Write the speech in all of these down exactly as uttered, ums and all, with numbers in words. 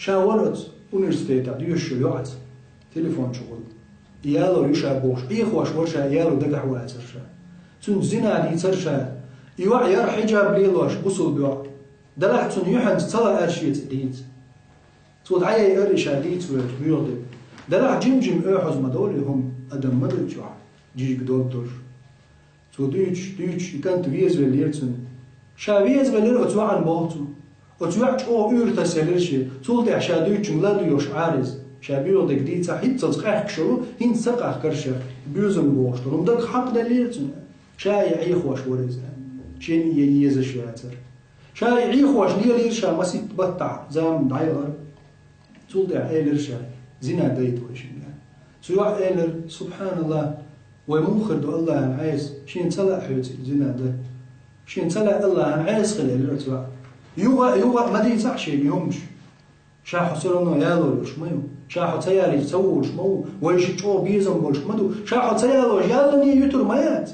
Ша вара оцу университетехь доьшуш йолу йоӀаца, телефон чу гӀур. И ялор ю ша бохуш, Ӏехош вара ша, и ялор дагахь вацара ша. Цуьнца зина дийцара ша. И йоӀ яра хьиджаб лелош, бусулба йоӀ. Делахь цунна юьхьанца ца лаьара шеца дийца. Цо дӀаяйара и ша дийца вевза боьха дерг. Делахь жим-жим оьхьаза ма долу и хӀума, адам ма ду чохь, жижиг долу долуш. Цо дуьйцуш, дуьйцуш, и кӀант везавеллера цунна. Ша везавеллера оцу йоӀана боху цо. Оцу йоӀа чӀогӀа уьйр тасаелира шен. Цул тӀаьхьа ша дуьйцучуьнга ладуьйгӀуш Ӏара иза. Ша боьха дерг дийцахь, хӀинццалц къаьхкаш йолу, хӀинца ца къахкара шех. Боьзам бохуш долу хӀума дагахь хьакхаделлера цуьнан. Ша и Ӏехош вара иза. Шен и езаш яцара. Ша и Ӏехош лелийра ша масийтта баттахь, заман дӀайгӀара. Цул тӀаьхьа элира ша, зина дайта вайшинга. Цу йоӀа элира, субхьаналлахӀ, вай муха хир ду Аллахьан Ӏеса, шена ца лаьа хьоьца зина дан. Шена ца лаьа Аллахьан Ӏеса хила, элира цу йоӀа. Юха а, юха а ма дийцахь шега и хӀумаш. Ша хьо все равно ялор йолуш ма ю. Ша хьо ца ялийча ца волуш ма ву. Вайшиъ чӀогӀа безам болуш ма ду. Ша хьо ца ялош яллане юьтур ма яц.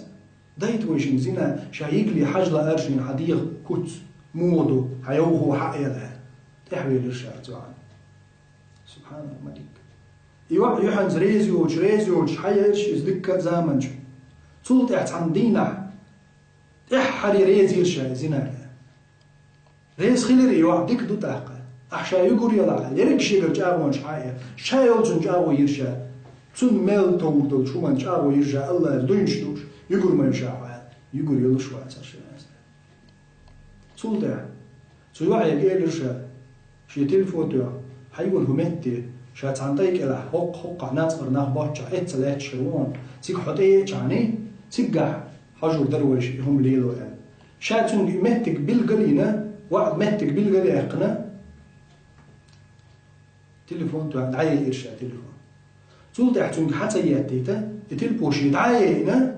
Дайта вайшинга зина, ша йигале хьажа лаьара шена хьан дегӀан куц, муха ду, хьан йовхо хьаъ яла. ТӀаьхьавелира ша цу йоӀана. Субхьанал-Малик. И йоӀ юьхьанца реза йоцуш, реза йоцуш, хьаяйра ши иза дикка а заманчу. Цул тӀаьхьа цхьана дийнахь, тӀаьххьара реза йира ша и зинарна. Реза хилира и йоӀ, дика ду тӀаккха. Ахь ша юьгур ялахь, ерриг шегара чӀагӀонаш хьаэцна, ша йолчун чӀагӀо йира ша. Цунна мел товр долчу хӀуманна чӀагӀо йира ша, Аллахьа дуйнаш дууш, юьгур ма ю ша хьо аьлла. Юьгур йолуш вацара ша. Цул тӀаьхьа цу йоӀе элира ша, шен телефон тоьхна, хьайгара хӀун метте, ша цхьана тӀай кӀелахь, хӀокху-хӀокхахь нацкъара нах боцчахь, эцца лаьтташ хир ву хьуна, цига хьо тӀееачхьана, цигахь хьожур дара вайша и хӀума лело аьлла. Ша цуьнга и меттиг билгал а йина, ваӀда меттиг билгал а яьккхина, телефон тоьхна, дӀаяйира ша телефон. Цул тӀаьхьа цуьнга хьа ца еттийта, и телефон шен дӀа а яйна,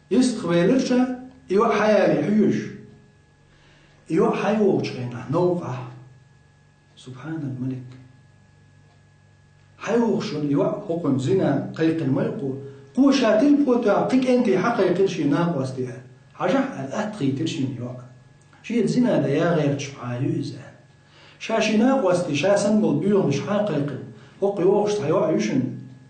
йистхвелира ша, и йоӀ хьаяле хьоьжуш. И йоӀ хьайогӀучу хенахь новкъахь, субхьанал-Малик. ХьайогӀуш йолу йоӀ хӀокхунна зина кхайкхина ма ю кхо. Кхо ша телефон тоьхна кхин кӀентий хьакхайкхира шен накъостий. Хьажахь аьлла, атта хийтира шена йоӀ. Шеца зина дан яа гӀерташ Ӏа ю иза. Ша шен накъостий, ша санна болу боьханаш хьакхайкхина. ХӀокху йогӀуш цхьа йоӀ ю шуна,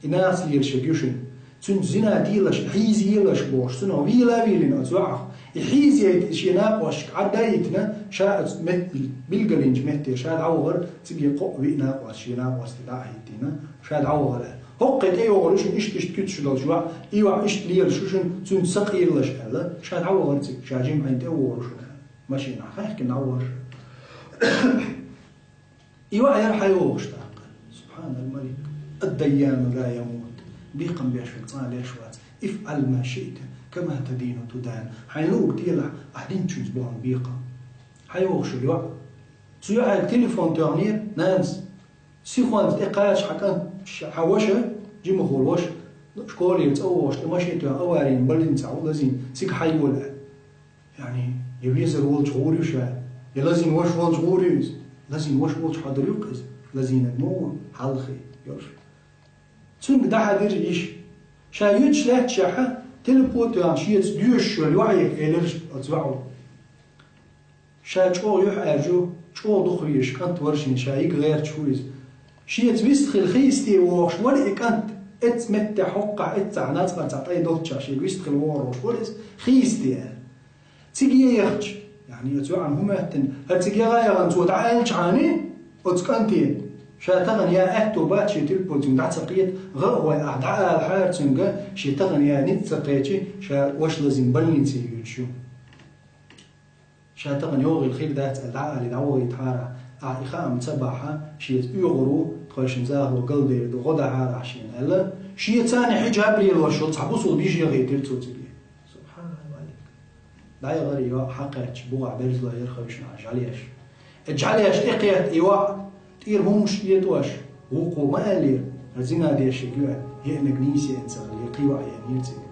и нахаца лелаш ерг ю шуна. Цуьнца зина делаш, хьийзаелаш бохуш, цунах вийла а вийлина оцу йоӀах. И хьийзайта и шен накъосташка Ӏадда а йитина, ша оцу мет-, билгалйинчу метте ша дӀавахара, цига кхоъ-виъ накъост шен накъостий дӀа а хӀиттийна, ша дӀавахара. ХӀокхе тӀейогӀур ю шуна иштта-иштта куьцаш долчу йоӀ, и йоӀ иштта лелаш ю шуна, цуьнца са къелалаш аьлла, ша дӀавахара цига, ша жимма хьайна тӀе а вогӀур ю шуна. Машинахь хаьхкина дӀавахара ша. И йоӀ яра хьайогӀуш тӀаккха. Субхьанал-Малик. Ад-дайяну ла ямут. Бекхам беш верг цкъа а леш вац. Ифъал ма шиъта, кама тадину тудан. Хьайн луург делахь, ахь динчуьнца бохьан бекхам. ХьайогӀуш йоӀ. Цу йоӀе телефон тоьхнера нанас. Сихонца тӀекхача хьан кӀант, ш-, хьан ваша, жимахволу ваша, школера цӀа вогӀуш, тӀе машен тоьхна аварийна больницехь ву лазийна, цига хьайола аьлла. Яъни, я везар волчу гӀур ю ша, я лазийна ваша волчу гӀур ю иза. Лазийна ваша волчу хьадур ю-кх иза, лазийнарг ма ву, хьалхе йолуш. Цуьнга дӀахьаьдира йиша. Ша юьтуш лаьтташехь, телефон тоьхна шеца доьшуш йолу йоӀе элира оцу йоӀо. Ша чӀогӀа юьхьӀаьржа, чӀогӀа дукха везаш кӀант вара шена, ша йига гӀерташ ву иза. Шеца вистхила хийсте вогӀуш вара и кӀант, эццу меттехь хӀокхахь, эццахь нацкъарцахь тӀай долччахь шега вистхила вогӀур волуш вара иза, хийсте аьлла. Цига яхча, яъни оцу йоӀана хӀун моьттина, хӀара цига яха а яхана цо дӀааьлчхьана, оцу кӀанте, ша тахана яа аьтто бац шен телефонцуьнга дӀа ца кхета, гӀа а гӀой ахь дӀаалахьара цуьнга, шен тахана яа ницкъ ца кхечи, ша ваша лазийна больнице йоьдуш ю. Ша тахана йогӀийла хир дац аьлла дӀаалий дӀавахийтахьара, ахь и хаам ца бахь, шеца оьгӀур ву, тхойшинна захало галдер ду, гӀо дахьара ахь шена аьлла, шеца царна хьиджаб лелош йолу цхьа бусулба йиша яхийтира цо цига. Субхьаналлахь. ДӀаяхара и йоӀ хьакхаьчча, бугӀахь берзалой яра хевшина жӀаьлеш. И жӀаьлеш тӀекхетта и йоӀ, тӀера хӀумаш этӀош, вукхо ма аьллера, хӀара зина деш ерг ю аьлла, еанарг нийса еана ца хилла, кхин йоӀ еанера цига.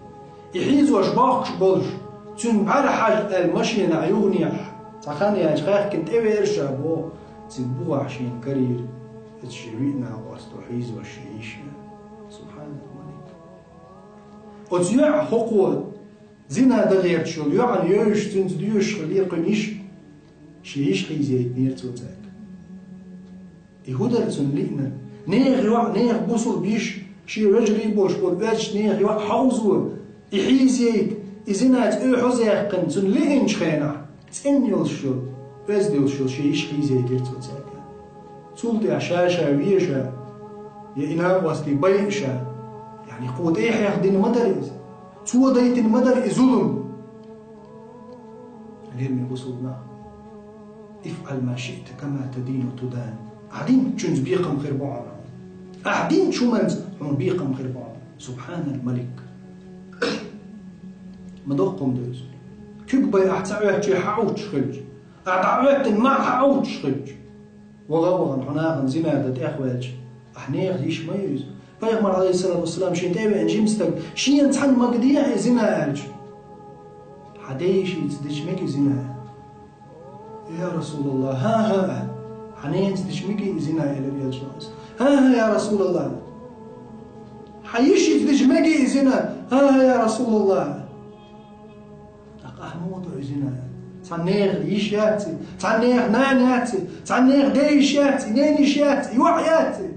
И хьийзош бохкуш болуш, цуьнан бӀаьра хьажа аьлла машенахь юханехьа, цхьа хан яьлча хаьхкина тӀевеара ша боху, цига бугӀахь шена карийра, иза шен виъ накъосто хьийзош шен йиша. Субхьаналлахь. Оцу йоӀ хӀокхо Зина дан гӀерташ йолу йоӀана йовзуш, цуьнца доьшуш хилла кхуьнан йиша, шен йиша хьийзаейтинера цо цаьрга. И хӀун дара цунна лиънар? Нехан йоӀ, нехан бусалба йиша, шен вежарий болуш болу оьзда нехан йоӀ хьовзо, и хьийзайта, и зинаца оьхьаз яьккхина цунна лиъначу хенахь, цӀена йолуш йолу, оьзда йолуш йолу шен йиша хьийзайтира цо цаьрга. Цул тӀаьхьа ша-ша веша, я и накъостий байъа ша, яъни кхо тӀе а хьехдина ма дара иза. Цо дайтина ма дара и зулам. Лераме бусалба нах. افعل ما شئت كما تدين تدان. Ахьа динчуьнца бекхам хир бу хьуна. Ахьа динчу хӀуманца хьуна бекхам хир бу хьуна. Субхьанал малик. Ма доккха хӀума ду иза. Куьг бай ахьа ца Ӏоьттича хьан Ӏуттуш хилча. Ахьа дӀа Ӏоьттина ма хьан Ӏуттуш хилча. Ваха а вахана, хьо нахана зина дан тӀехваьлча, ахьа нехан йиша ма ю иза. Пайхамар, алейхиссалату вассалам, шен тӀе а веана жима стаг, шена цхьанна магадехьа и зина аьлча, хьан ден йишица дича мега и зина? Я Расулаллах, хӀан-хӀа, хьан ненаца дича мега и зина, элира элчано. ХӀан-хӀа, я Расулаллах. Хьан йишица дича мега и зина? ХӀан-хӀа, я Расулаллах. ТӀаккха ахьа муха до и зина? Цхьана нехан йиша яц и, цхьана нехан нана яц и, цхьана нехан ден йиша яц и, ненан йиша яц и, йоӀ яц и.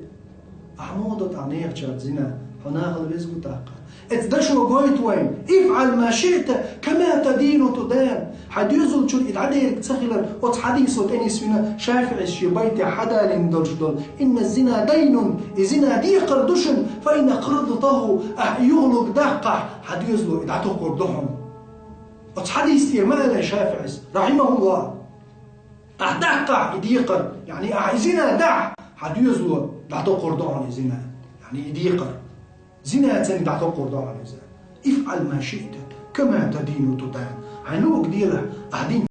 Ахьа муха до тӀаккха нехачаьрца зина? Хьо нахала веза ву тӀаккха. Эцу дашо гойту вайна: افعل ما شئت كما تدين تدان. Хьан доьзалчуьра и дӀадерг ца хилар оцу хьадисо тӀе нисвина, ШафиӀис шен байтехь хьадалийна долуш долу: إن الزنا دين, и зина декхар ду шуна, فإن أقرضته, ахьа и юхалург даккхахь, хьан доьзало и дӀатокхур ду хьуна. Оцу хьадис тӀера ма аьлла ШафиӀис, рахьимахуллах. Ахьа даккхахь и декхар, яъни ахьа и зина дахь, хьан доьзало дӀатокхур ду хьуна и зина, яъни и декхар. Зина цунна дӀатокхур ду хьуна иза. افعل ما شئت كما تدين تدان. Хьайн луург делахь, ахьа дин